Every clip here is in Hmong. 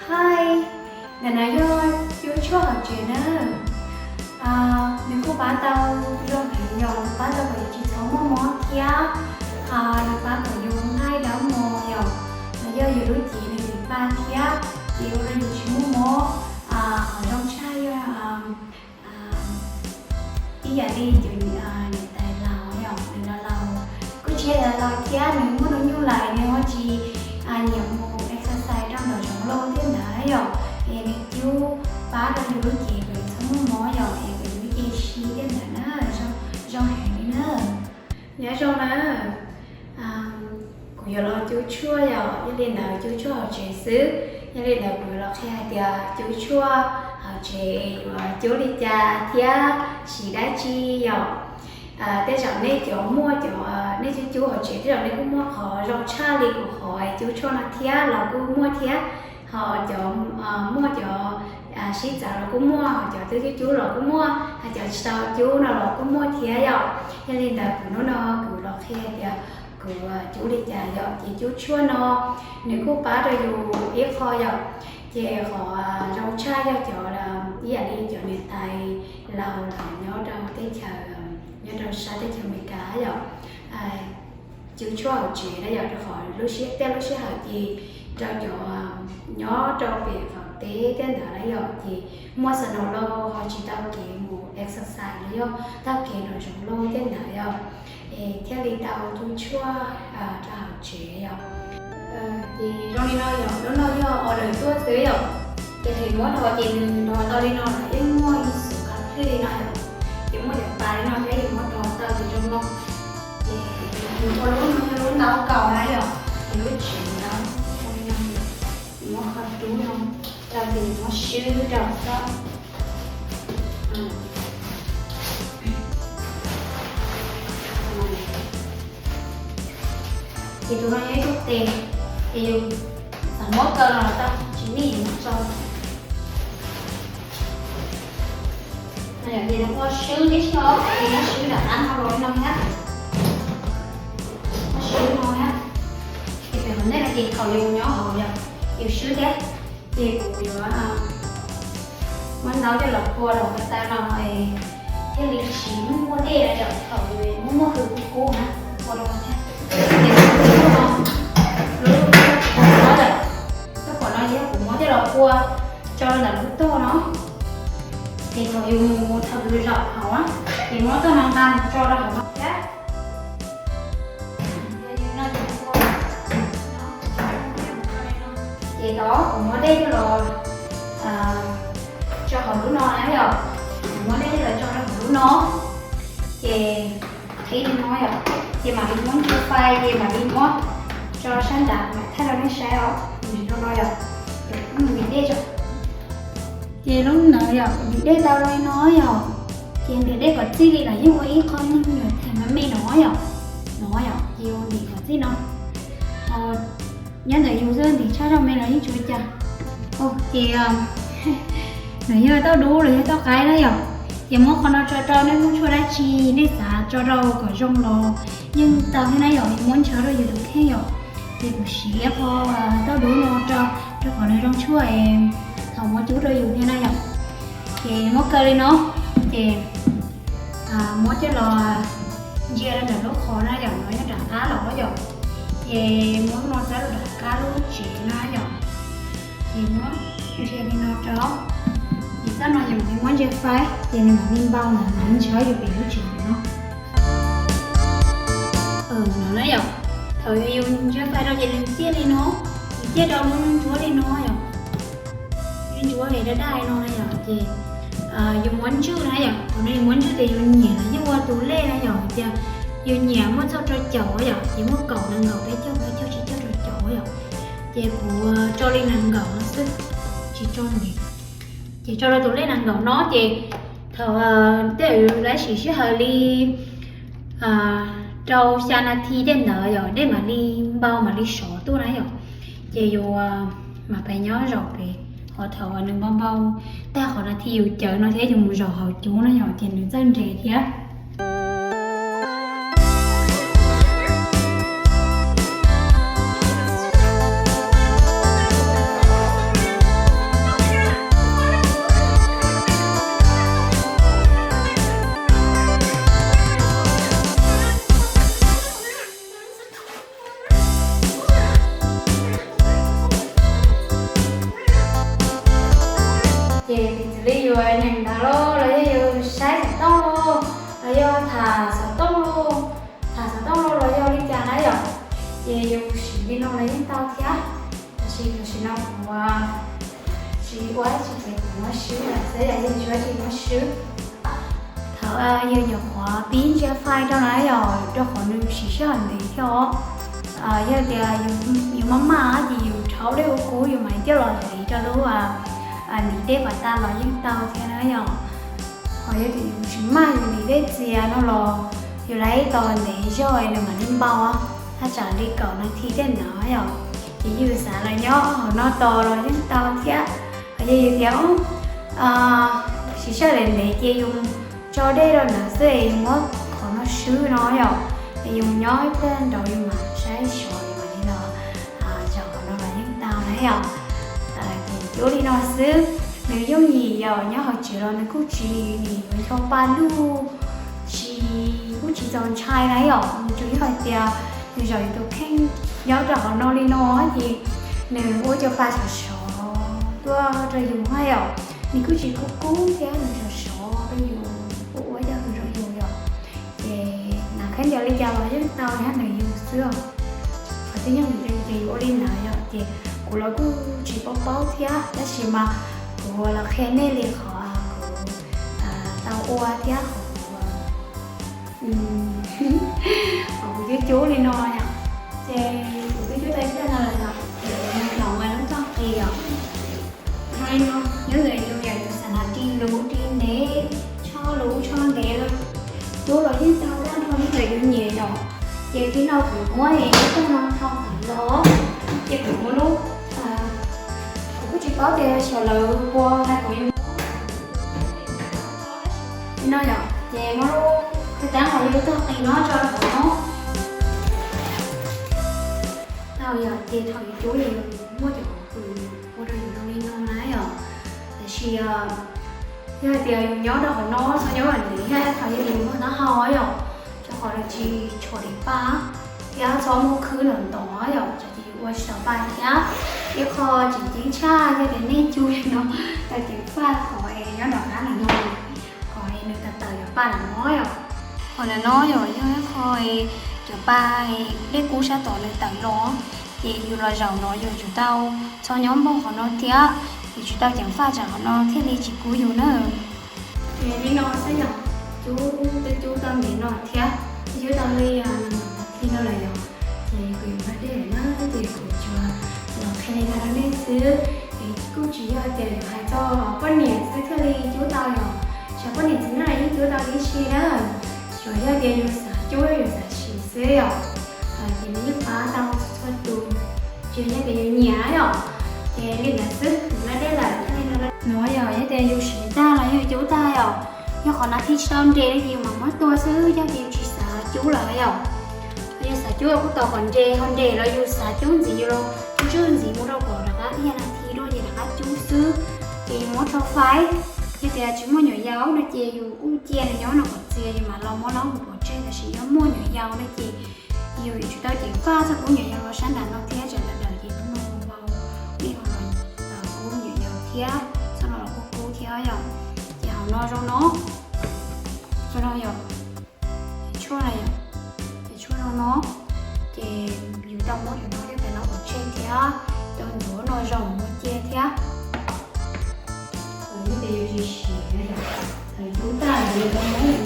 Hi, ntawm no yog cub tshuaj hauv tsev na. Nws kuj pab tau zoo heev yom, nws pab tau kom yus tsis txhob muaj mob thiab nws pab kom yus nqaij dawb mos yom. Nws yog yus lub cev nws pa thiab ces ua rau yus tsis muaj mob. Qhov zoo tshaj yog ib yam li cov niam tais laus yom, nws los laus kuj tsis yog laus thiab, nws muaj hnub nyoog lawm nws ho tsis nyiam mus exercise rau nraum zoov lauj thiab ntawd yom, es nws cub pab rau yus lub cev kom yus txhob muaj mob yom, es kom yus lub cev si thiab ntawd na, zoo heev li na. Nyob zoo na, kuv yuav los cub tshuaj yom, yog li ntawd cub tshuaj hauv tsev xwb. Yog li ntawd kuv yuav los qhia hais tias cub tshuaj hauv tsev yuav cub li cas thiab siv dab tsi yom. Tej zaum nej cov muaj cov nej cub cub hauv tsev tej zaum nej kuj muaj qhov zoo tshaj li kuv qhov cub tshuaj no thiab los kuj muaj thiab. Ho cov muaj cov sib txawv los kuj muaj, ho cov twb cub cub los kuj muaj, ho cov tsis tau cub no los kuj muaj thiab yom. Yog li ntawd kuv hnub no kuv los qhia tias kuv cub li cas yom. Ces cub tshuaj no nws kuj pab rau yus ib qho yom. Ces qhov zoo tshaj yog cov ib yam li cov niam tais laus los nyob rau teb chaws, nyob rau sab teb chaws Amelikas yom, cub tshuaj hauv tsev na yom, rau qhov lub sij, tej lub sij hawm ces rau cov nyob rau pem qaum teb tej ntawd na yom, ces muaj snow lauj ho tsis tau kev mus exercise los yog tau kev nraum zoov lauj tej ntawd yom, es thiaj li tau cub tshuaj rau hauv tsev yom. Ces zoo li no yom, lub no yog order tuaj xwb yom. Ces thaum muab rau ces nws nrog tau li no lawm, yeej muaj ib xub qab plij li no yom. Ces muaj cov pas li no thiab, yus muab rau tau ces zoo no. Ces nws ua lub no yog lub ntaub kaus na yom, ces lub tsev ntaub zoo li no. Muab qhov rub no rau ces muab swb rau xwb. Ces tus no yog ib tug tes, ces yus xav muab kaw los tau, tsis nij yus muab tso. Ces nws ua swb tib si os, ces nws swb nram qab no los li no thiab. Muab swb no thiab. Ces pem hauv ntej no ces thaum yus nyob hauv yom, yus swb thiab. Ces kuv yuav muab ntaub coj los kua rau hauv ko taw no, thiaj li tsis muaj dej na yom, thaum yus muaj muaj hws kub kub na, kua rau thiab. Ces kuv muab no, lub tog no yom, tog pom no yog kuv muab coj los kua tso rau ntawm lub tog no. Ces thaum yus mus thaum yus zaum hauv, ces muab tog no nqa mus tso rau hauv no thiab. Ces tod kuv muab dej coj los tso hauv lub no na yom. Kuv muab dej coj los tso rau hauv lub no. Ces qhib li no yom. Ces mam li muab ntsia fais, ces mam li muab tso sab nrad, mam thaij rau nej saib os. Nws zoo no yom. Ces kuv muab nws dej tso. Ces lub ntawd yom, nws dej tau li no yom. Ces nws dej kom txij li lawm, yeej ua ib qho nyuag nyuam tag me me no yom. No yom, ces ua ntim kom txij no. Nyob ntawm yus xwb, ntim tshaj zog me los yeej tsis ua cas. Ces nws yog tauj dub los yog tauj qaib na yom. Ces muab qhov no tso rau, nej muaj tshuaj dab tsi nej xav tso rau kom zoo los yeej tau thiab na yom. Muab ntshaw rau yus tus kheej yom. Ces kuv siv qho tauj dub no rau, rau qhov nws zoo tshuaj es thaum muab cub rau yus thiab na yom. Ces muab kaw li no, ces muab coj los ntsia rau ntawm lub qhov na yom, no nyob nram qab los yom. Ces muab no txawb rau nram qab lub tsev na yom. Ces muab ntsia li no rau. Ces txoj no yus mam li muab ntsia faib, ces nws mam li npau ntawd, mam li ntshaw yus pem lub tsev no. No na yom, thaum yus ntsia faib rau ces nws ciaj li no, nws ciaj rau lub ntsuab li no yom. Lub ntsuab li daj daj li no na yom, ces yus muab ntswj na yom, thaum no yus muab ntswj ces yus nyiam los yeej ua tus lej na yom, tias yus nyiam muaj txog rau caum yom, ces muaj kaum nees nkaum peb caug plaub caug tsib caug rau caum yom. Ces kuv tso li nees nkaum no xwb, tsis tso ntev. Ces tso rau tus lej nees nkaum no ces thaum tej zaum yus tab sis sij hawm li rau xya nas this tej ntawd yom, dej mam li npau mam li sov tuaj na yom. Ces yus mam pais nyob zaum pem, qhov thaum nws npau npau tag qhov nas this yus cawv no thiab yus mus zaum hauv cub na yom, ces nws txawj nres thiab. Ces piv txwv li yus nyeem ntawv los los yog yus saib xov tooj los, los yog tham xov tooj los, tham xov tooj los los yog li cas na yom, ces yus siv li no los yeej tau thiab. Tab sis tam sim no kuv tsis ua dab tsi ces kuv muab swb lawm xwb, yog yus tsis ua dab tsi muab swb. Thaum yus nyuam qhuav pib ntsia file rau na yom, rau qhov nws siv sij hawm ntev thiab os. Yog tias yus maj maj ces yus rhaub dej ua kub yus mam coj los hliv rau lub ntiv dej pas tas los yeej tau thiab na yom. Ho yog tias yus tsis maj yus ntiv dej txias no los yus laib tos ntev zog nws mam li npau, thaj tsam li kaum nas this tej ntawd yom. Ces yus xav los nyob hauv no tos los yeej tau thiab. Ho yog yus tias siv sij hawm ntev ces yus tso dej rau ntawd xwb es yus muab qhov no swb no yom, es yus nyob ib pliag nraud yus mam saib sov yus mam li los zaum qhov no los yeej tau na yom. Ces cub li no xwb, nws yooj yim yom, nyob hauv tsev los nws kuj tsis nim yuav ncho pa luj, tsis, kuj tsis txaus ntshai na yom. Nws tsuas yog hais tias yus zaum yus tus kheej nyob rau hauv no li no ces nws ua cov pa sov sov tuaj rau yus na yom. Nws kuj tsis kub kub thiab, nws sov sov rau yus, ua ua cov hwm rau yus yom. Ces hnav khaub ncaws li cas los yeej tau, nyob ntawm yus xwb. Qhov tseeb yog ces yus ua li ntawd yom, ces kuv los kuj tsis paub paub thiab, tab sis mas kuv los qhia nej li qhov kuv tau ua thiab qhov kuv, qhov kuv cub cub li no yom. Ces kuv twb cub tau ib pliag no lawm yom, ces kuv los ua lub txoj qis yom. Nyob ntawm yus yom, yus xav hnav ris luv ris ntev, tsho luv tsho ntev los cub los yeej tau tag nrho li ntawm yus nyiam yom. Ces tib no kuv muab ib tug no thau los, ces kuv muab lub, kuv kuj tsis paub tias xyov lawv puas hais kom yus muab li no yom, ces muab lub, tab tab hais yus txoj qis no tso rau hauv no. Tau yom, ces thaum yus cub yus muaj cov qhov kws ua rau yus zoo li no na yom. Tab sis yog hais tias yus nyob rau hauv no txhob nyob vam ntev thiab, qhov yog tias yus muaj taub hau yom, rau qhov nws tsis tshuav li pa thiab txhob muaj khwb los ntov yom, tsam ces yus ua tsis tau pa thiab. Ib qho tseem ceeb tshaj yog tias nej cub li no tau ceev faj qhov es nyob nram qab ntawm no, qhov es nws tawm tawm cov pa ntawm no yom. Qhov ntawm no yom yog ib qho cov pa dej kub sab tod nws tawm los, ces yus los zaum no yus tsum tau txhob nyob npog qhov no thiab, yus tsum tau ceev faj tsam qhov no thiaj li tsis kub yus na. Ces li no xwb yom, cub twb cub tau ntev no thiab, twb cub tau li nas this no lawm yom. Ces kuv yuav npaj dej lawm na, ces kuv tsuas los qhia li no rau nej xwb. Es kuj tsis yog tias yuav hais txog poj niam xwb thiaj li cub tau yom, tsis hais poj niam txiv neej los yeej cub tau ib si na. Tsuas yog tias yus xav cub yus xav sim xwb yom, ces nws yeej pab tau txhua tus, tsis yog tias yus nyiam yom. Ces li ntawd xwb, kuv npaj dej lawm thiaj li no. No yog yog tias yus siv tag los yog cub tag yom, yog qhov nas this tsis tau nres no ces yus mam muab tua xwb, yog tias yus tsis xav cub lawm yom. Yus xav cub los kuj tos kom nres, ho nres los yus xav cub ntxiv yus los ntswj ntxiv mus rau kom rov qab ib nas this dua ces rov qab cub xwb. Ces yus muab rho faib, yog tias tsis muaj nyuam yaus no ces yus kuj cia nws nyob no kom txias yus mam los muab laub mus pov tseg, tab sis yog muaj nyuam yaus no ces yus yuav tsum tau ceev faj txog kuv nyuam yaus los sab nram no thiab, tsam sawv daws ces hnub no vau, nej ho los kub nyuam yaus thiab, txog no los kuj kub thiab yom. Ces hauv no zoo no, zoo no yom, tshuaj na yom, ces tshuaj zoo no, ces yus tau muab cov no coj pem laub pov tseg thiab, tau ntxuav no zoo mus cia thiab. Yog tias yus tsis siv, thaum cub tag yus tau muab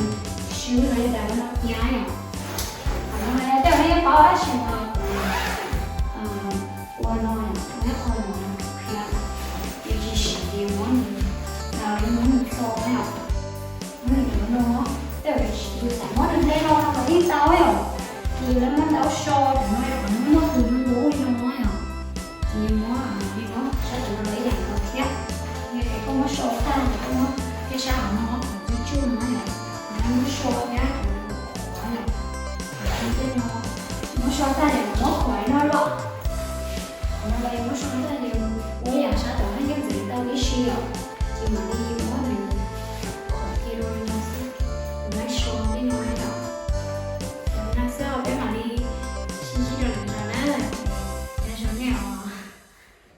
swb no yog tas no cia yom. Qhov no tej zaum nej yeej paub tab sis mas kuv ua no yom, ua ib qho no qhia, yus tsis siv ces muab nws, muab nws txo yom. Muab nws cov no, tej zaum yus xav muab nws nplej no los yeej tau yom. Ces lawv muab ntau so cov no yom, muab muaj tus ntub li no yom. Ces yus muab li no sab cov no los ib yam nkaus thiab. Yog tias koj muab so tag ces koj muab tej sab hauv no, cov tsuj tsuj no yom, lawv muab so thiab, qhuav yom. Tej no muab so tag ces muab qhuav li no los, qhuav no los muab so tag ces ua yam sab tod no yeej ntxeev tau ib si yom. Ces mam li